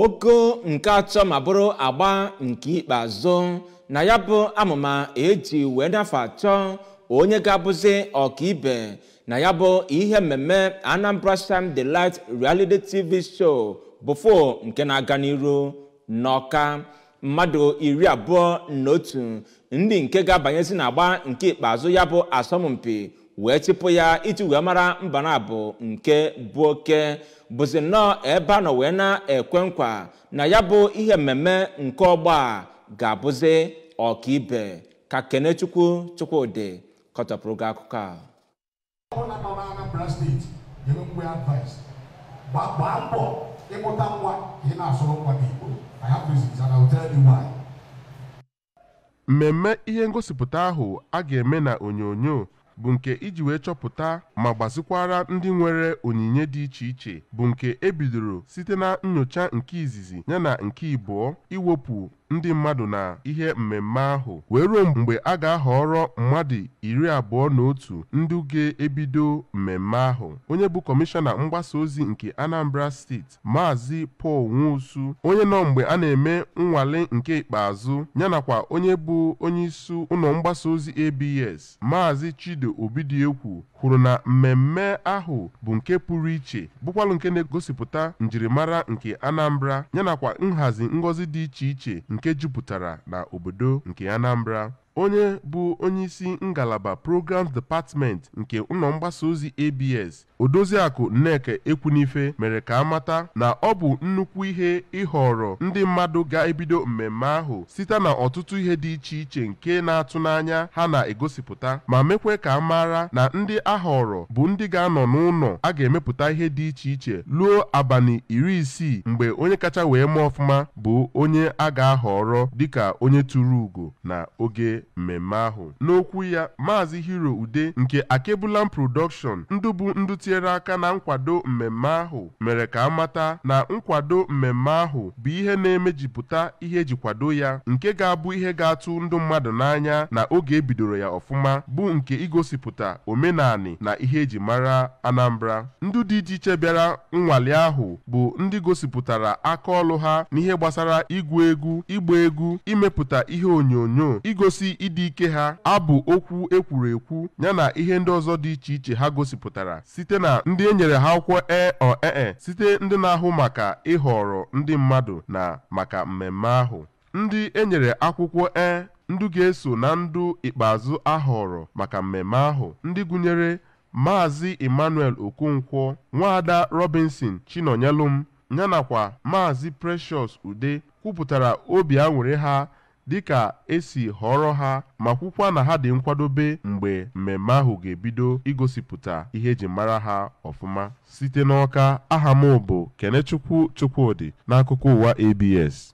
Ogo nke atọ ma bụrụ agba nke ikpeazụ na ya bụ amụma eji wee n'afọ 3 onye ga-abụzi ọkaibe na ya bụ ihe mmemme Anambra Shine the Light Reality TV show bụfo nke na-aga n'iru n'Ọka. Mmadụ 21 ndị nke ga-abanyezi n'agba nke ikpeazụ ya bụ asọmpi wee chịpụ ya iji wee mara mba na-abụ nke bụ oke bụzi nnọọ ebe a nọ wee na-ekwe nkwa na ya bụ ihe mmemme nke ọgbọ a ga-abụzi ọkaibe. Ka Kenechukwu Chukwudị kọtọpụrụ gị akụkọ a. Ọbụla nọ na Anambra Steeti nyere mgbe advice, gbaa mbọ ịmụta nwa ka ị na-asụrụ nwa gị Igbo. I have reasons and I will tell you why. Mmemme ihe ngosipụta ahụ a ga-eme na onyonyo bụ nke iji wee chọpụta ma gbazikwara ndị nwere onyinye dị iche iche bụ nke ebidoro site na nnyocha nke izizi yana nke ịbụọ iwepụ ndị mmadụ na ihe mmemme ahụ wee ruo mgbe a ga-ahọrọ mmadụ 21 ndị ga-ebido mmemme ahụ. Onye bụ kọmishọna mgbasa ozi nke Anambra Steeti, Maazị Paul Nwosu, onye nọ mgbe a na-eme nnwale nke ikpeazụ yanakwa onye bụ onyeisi ụlọ mgbasa ozi ABS, Maazị Chido Obidiekwu, kwuru na mmemme ahụ bụ nke pụrụ iche bụkwalụ nke na-egosipụta njirimara nke Anambra yanakwa nhazi ngozi dị iche iche nke jupụtara na obodo nke Anambra. Onye bụ onyeisi ngalaba Programs Department nke ụlọ mgbasa ozi ABS, Odoziakụ Nneka Ekwunife, mere ka amata na ọ bụ nnukwu ihe ịhọrọ ndị mmadụ ga-ebido mmemme ahụ site na ọtụtụ ihe dị iche iche nke na-atụ n'anya ha na-egosipụta, ma mekwe ka a mara na ndị ahọrọ bụ ndị ga-anọ n'ụlọ a ga-emepụta ihe dị iche iche ruo abalị 60 mgbe onye kacha wee mee ọfụma bụ onye a ga-ahọrọ dịka onye tụrụ ugo na oge mmemme ahụ. N'okwu ya, Maazị Hero Ude nke Akebulan Production, ndụ bụ ndụ tinyere aka na nkwado mmemme ahụ, mere ka amata na nkwado mmemme ahụ bụ ihe na-emejupụta ihe eji kwado ya nke ga-abụ ihe ga-atụ ndụ mmadụ n'anya na oge ebidoro ya ọfụma bụ nke igosipụta omenani na ihe eji mara Anambra. Ndị dị iche iche bịara nnwale ahụ bụ ndị gosipụtara aka ọlụ ha n'ihe gbasara ịgụ egwu, ịgba egwu, imepụta ihe onyonyo, igosi ịdị ike ha, abụ okwu ekwuru ekwu yana ihe ndị ọzọ dị iche iche ha gosipụtara site na ndị e nyere ha akwụkwọ ee site ndị na-ahụ maka ịhọrọ ndị mmadụ na maka mmemme ahụ. Ndị e nyere akwụkwọ ndụ ga-eso na ndụ ikpeazụ ahọrọ maka mmemme ahụ, ndị gụnyere Maazị Emmanuel Okonkwo, Nwaada Robinson Chinonyelum yanakwa Maazị Precious Ude kwupụtara obi aṅụrị ha dịka esi họrọ ha ma kwukwa na ha dị nkwadobe mgbe mmemme ahụ ga-ebido igosipụta ihe eji mara ha ọfụma. Site n'Ọka, aha m bụ Kenechukwu Chukwudị n'akụkọ ụwa ABS.